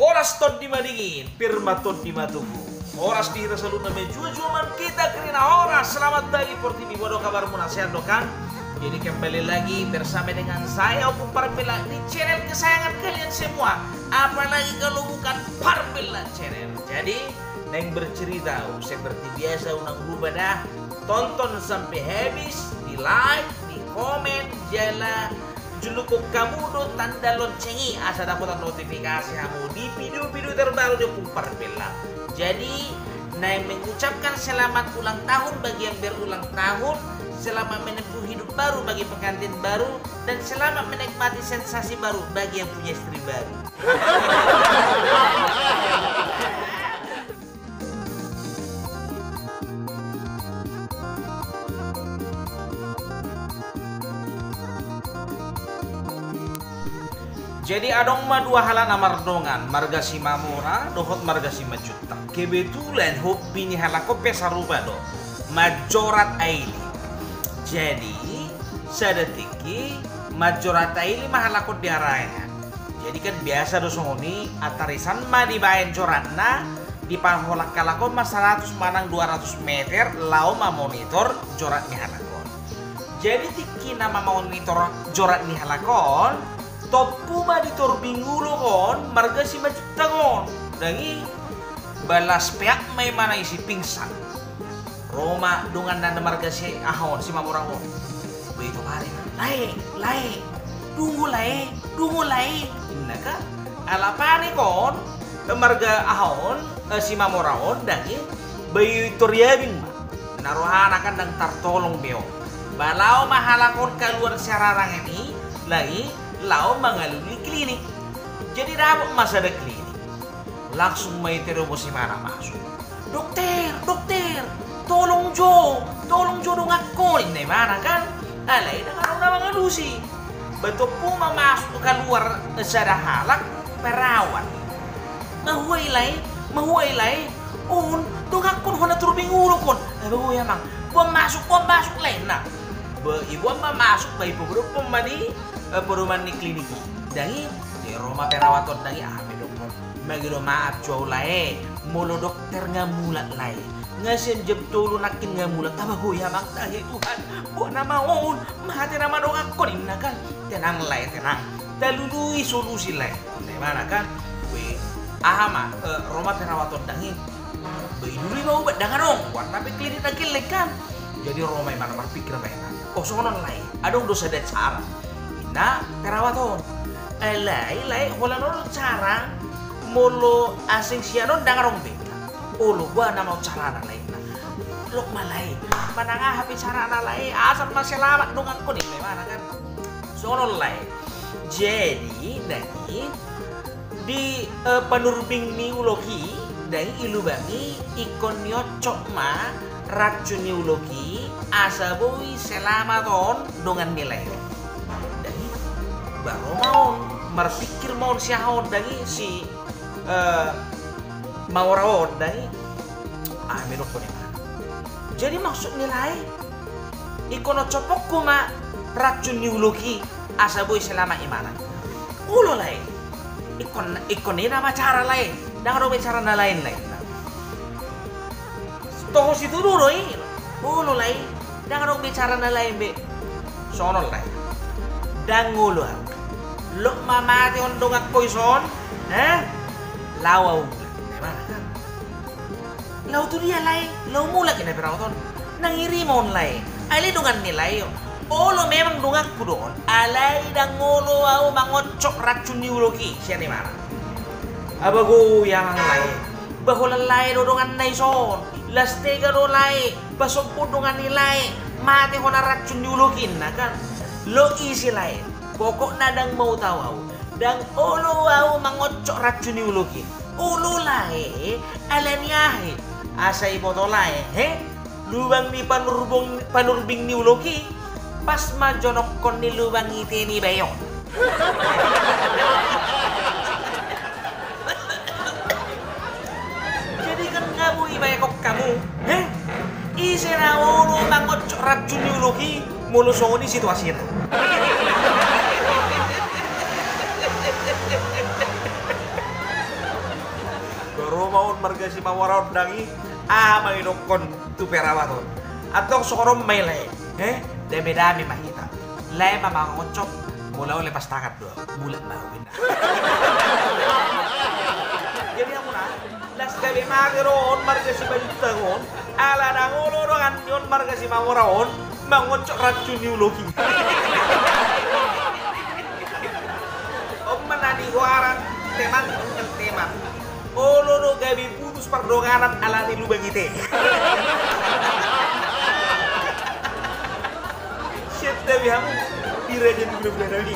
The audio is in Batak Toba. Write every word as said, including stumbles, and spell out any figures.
Horas tondi madingin, pir ma tondi matubu. Horas di hita saluhutna, mejuah-juah ma hita kerina horas. Selamat pagi portibi, boha do kabarmuna, sehat do kan? Jadi kembali lagi bersama dengan saya, Ompung Parpela, di channel kesayangan kalian semua. Apalagi kalau bukan Parpela Channel. Jadi, naeng bercerita, seperti biasa, unang lupa dah tonton sampai habis, di like, di komen, jala julukhon hamu do tanda lonceng i asa dapotan notifikasi hamu di video-video terbaru di Ompung Parpela. Jadi, naeng mengucapkan selamat ulang tahun bagi yang berulang tahun, selamat menempuh hidup baru bagi pengantin baru, dan selamat menikmati sensasi baru bagi yang punya istri baru. Jadi adong ma dua halak na mardongan, marga Simamora dohot marga Simanjuntak. Kebetulan hobi ni halak on pe sarupa do, manjorat aili. Jadi sada tingki manjorat aili ma halak on di araean. Jadi kan biasa do songon i, antarisan ma dibaen joratna, dipaholang halak on ma saratus manang dua ratus meter laho mamonitor jorat ni halak on. Jadi tingki na mamonitor jorat ni halak on, tompu ma di torbing ulok on marga Simanjuntak on. Dang i, ba las peak ma imana i, si pingsan. Ro ma donganna na marga si aha on, Simamora on. Ba i tu ari, "Lae, lae, dungo lae, dungo lae," ninna kan. Ala panik on marga aha on, eh, Simamora on, dang i, ba i tor iabing ma. Na rohana kan dang tartolong be on. Ba laho ma halak on kaluar sian arangan i, dang i, laho mangalului klinik. Jadi dapot ma sada klinik. Langsung ma i terobos imana masuk. "Dokter, dokter, tolong jo, tolong jo donganhon," ninna imana kan. Alai dang adong na mangalusi. Ba tompu ma masuk kaluar sada halak perawat. "Mahua i lae, mahua i lae?" "On, donganhon hona torbing ulok on." "Aba, oi amang, boan masuk, boan masuk lae," ninna. Ba iboan ma masuk, ba ipabotohon ma di, eh, podoman ni klinik i. Dang i, di ro ma perawat on, dang i, "Aha ma dohonon? Mangido maaf jo au lae, molo dokter nga mulak lae. Nga sian jam tolu nangkin nga mulak." "Aba, oi amang, tahe Tuhan, boan nama on, mate nama donganhon," ninna kan. "Tenang lae, tenang, talului solusi lae," ninna imana kan. Weh, aha ma, eh, ro ma perawat on, dang i, ba ilului ma ubat, dang adong, goarna pe klinik na gelleng kan. Jadi ro ma imana, marpikir ma imana, "Oh, songon on lae, adong do sada cara," ninna perawat on. "Eh, lae, lae, holan on do cara, molo asing sian on dang adong be." "Olo, boan nama on carana lae?" ninna. "Lok ma lae, manang aha pe carana lae, asal ma selamat donganhon," ninna imana kan. "Songon on lae." Jadi, dang i, di, eh, panurbing ni ulok i, dang i, i lubang i ingkon nioncop ma racun ni ulok i asa boi selamat on dongan ni lae on. Dang i, ba ro ma on, marpikir ma on si aha on, dang i, si, eh, Mamora on, dang i. "Aha ma dohonon?" ninna. "Jadi maksud ni lae, ingkon oncopku ma racun ni ulok i asa boi selamat imana?" "Olo lae, ingkon, ingkon i nama cara lae, dang adong be cara na lain lae." "Toho situtu do i?" "Olo lae, dang adong be cara na lain be." "Songon on lae, dang olo au. Lok ma mate on donganhon ison, eh? Laho au mulak." Laho tu dia lae? Laho mulak, ninna perawat on. "Nang iri ma on lae, alai dongan ni lae on. Olo, memang donganku do on, alai dang olo au mangoncop racun ni ulok i," sian imana. "Aba, oi amang lae, ba holan lae do donganna ison, las tega do lae, ba sombong dongan ni lae, mate hona racun ni ulok i," ninna kan. "Lok ise lae, pokokna dang mau tahu au, dang olo au mangoncop racun ni ulok i." "Olo lae, ala ni aha i?" "Asa iboto lae, he? Lubang ni panurbong-, panurbing ni ulok i, pas ma jonongkon ni lubang i ite ni bae on." Jadi kan nga boi bae hamu, he? Ise na olo mangoncop racun ni ulok i, molo songon i situasina? Marga Simamora on dang i, aha ma didokkon tu perawat on? Antong songon on ma i lae, eh? Dame-dame ma hita. Lae ma mangoncop, molo au lepas tangan do au, bulat ma au inna. Jadi hamu na, las gabe mate do on marga Simanjuntak on, ala ndang olo dongan ni on marga Simamora on mangoncop racun ni uloki. On ma na nigoaran teman dengan teman. Olo do gabe putus pardonganan ala ni lubang ite. Sian tabi hamu di raja ni gula-gula nami.